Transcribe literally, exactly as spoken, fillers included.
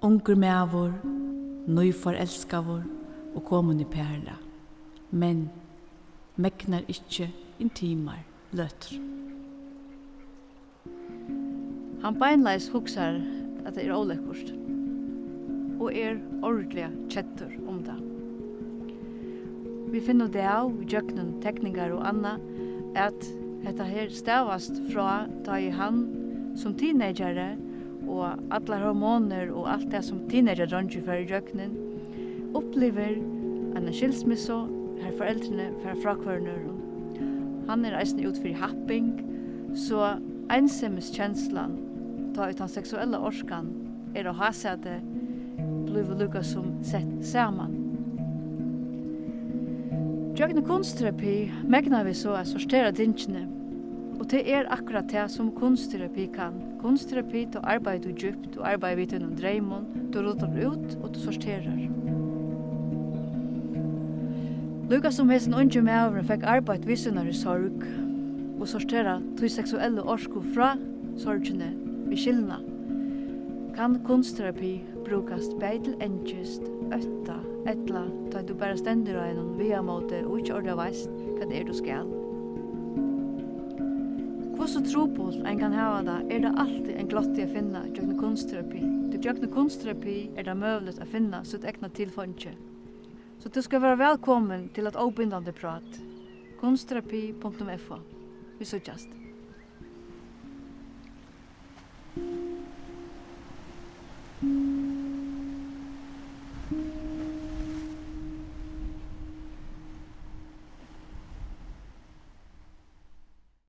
Ungur maður, nýforelskaður og komin í parlag, men megnar ikki intimar løtur. Hann beinleiðis hugsar, at tað er ólekkurt, og er ordiliga keddur um tað. Vit finna út av, ígjøgnum tekningar og annað, at hetta her stavast frá, tá ið hann sum teenagari og allar hormonir og alt tað, sum teenagerdreingir fara ígjøgnum, upplivir eina skilsmissu, har foreldrini fara frá hvørjum øðrum. Hann er eisini út fyri happing, so einsemiskenslan, tá ið tann seksuella orkan er á hásæti, blívur líka sum sett saman. Gjøgnum kunstterapi megna vit so at sortera tingini, og tað er akkurát tað, sum kunstterapi kann. Kunstterapi, tá arbeiðir tú djúpt, tú arbeiðir við tínum dreymum, tú ruddar út og tú sorterar. Líka sum hesin ungi maðurin fekk arbeitt við sínari sorg og sorterað tí seksuellu orku frá sorgini við skilnað, kann kunstterapi brúkast bæði til angist, ótta, ella tá tú bara stendur á einum vegamóti og ikki ordiliga veist, hvat er tú skal. Hvussu trupult ein kann hava tað, er tað altíð ein glotti at finna gjøgnum kunstterapi. Tí gjøgnum kunstterapi er tað møguligt at finna sítt egna tilfeingi. So tú skal vera vælkomin til eitt óbindandi prát. Kunstterapi punktum F O. Vit síggjast.